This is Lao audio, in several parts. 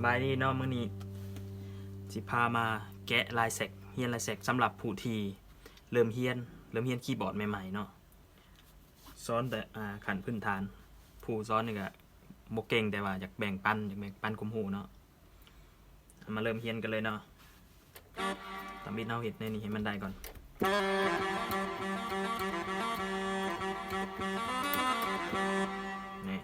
ບາຍດີເນາະ, ມື້ນີ້ຊິພາມາແກະລາຍແຊັກ, ຮຽນລາຍແຊັກສຳລັບຜູ້ທີ່ເລີ່ມຮຽນ, ເລີ່ມຮຽນຄີບອດໃໝ່ໆເນາະ. ສອນແຕ່ ອ່າ ຂັ້ນພື້ນຖານ, ຜູ້ສອນນີ້ກະບໍ່ເກັ່ງ ແຕ່ວ່າຢາກແບ່ງປັນ, ຢາກແບ່ງປັນຄວາມຮູ້ເນາະ. ເຮົາມາເລີ່ມຮຽນກັນເລີຍເນາະ. ທຳອິດເຮົາເຮັດແນວນີ້ໃຫ້ມັນໄດ້ກ່ອນ. ນີ້.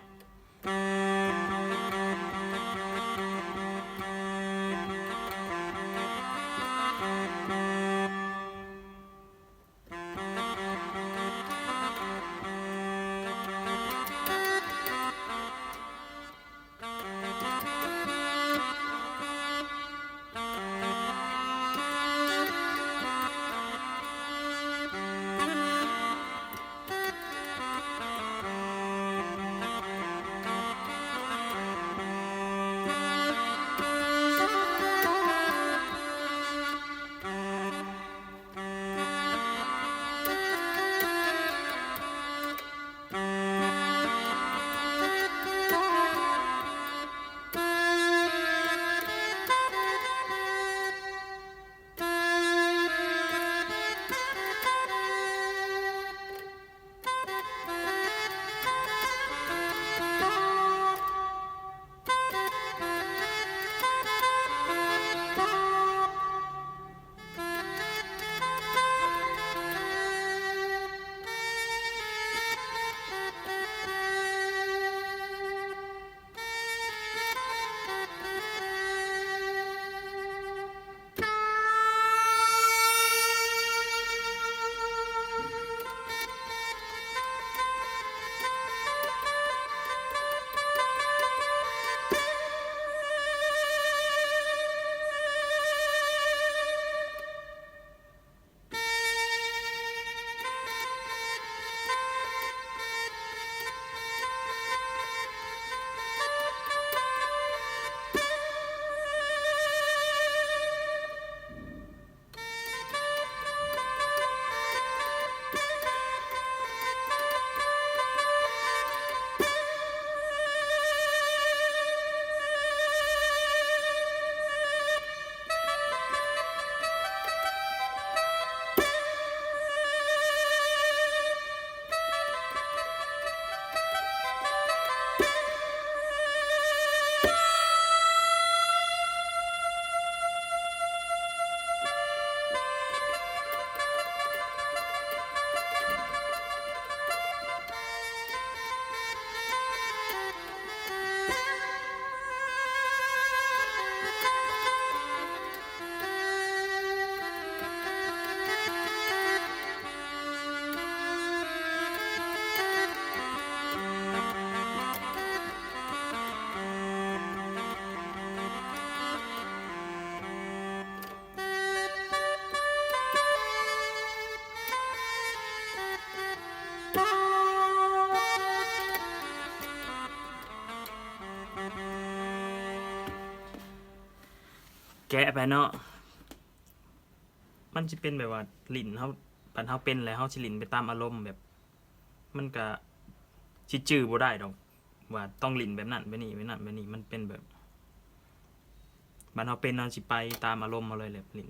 ແກະໄປເນາະ. ມັນຊິເປັນແບບວ່າຫຼິ້ນເຮົາ, ບັດເຮົາເປັນແລ້ວເຮົາຊິຫຼິ້ນໄປຕາມອາລົມ, ແບບ ມັນກະຊິຈື່ບໍ່ໄດ້ດອກວ່າຕ້ອງຫຼິ້ນແບບນັ້ນແບບນີ້, ແບບນັ້ນແບບນີ້. ມັນເປັນແບບ ບັດເຮົາເປັນເຮົາຊິໄປຕາມອາລົມເຮົາເລີຍແຫຼະ, ຫຼິ້ນ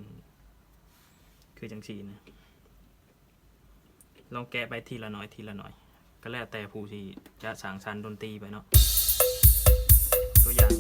ຄືຈັ່ງຊີ້ນະ. ລອງແກະໄປທີລະໜ້ອຍ ທີລະໜ້ອຍ. ກໍແລ້ວແຕ່ຜູ້ທີ່ຈະສ້າງສັນດົນຕີໄປເນາະ. ຕົວຢ່າງ.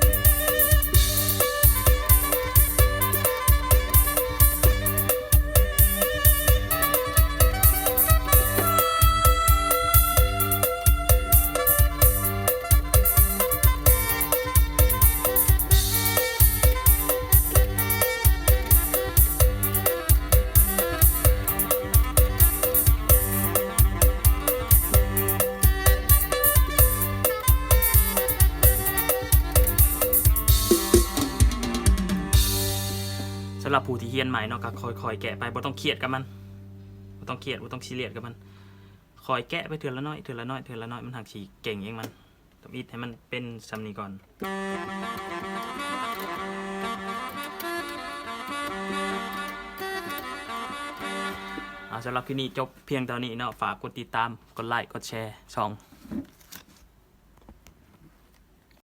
ແ ຜູ້ທີ່ຮຽນໃໝ່ເນາະ ກໍຄ່ອຍໆແກະໄປ ບໍ່ຕ້ອງຄຽດກັບມັນ ບໍ່ຕ້ອງຄຽດ ບໍ່ຕ້ອງຊີຣຽສກັບມັນ ຄ່ອຍແກະໄປເທື່ອລະໜ້ອຍ ເທື່ອລະໜ້ອຍ ເທື່ອລະໜ້ອຍ ມັນຫາກຊິເກັ່ງເອງມັນ. ທຳອິດໃຫ້ມັນເປັນສ່ຳນີ້ກ່ອນ. ເອົາ ສຳລັບຄລິບນີ້ຈົບພຽງເທົ່ານີ້ເນາະ. ຝາກກົດຕິດຕາມ ກົດໄລ ກົດແຊ ຊ່ອງ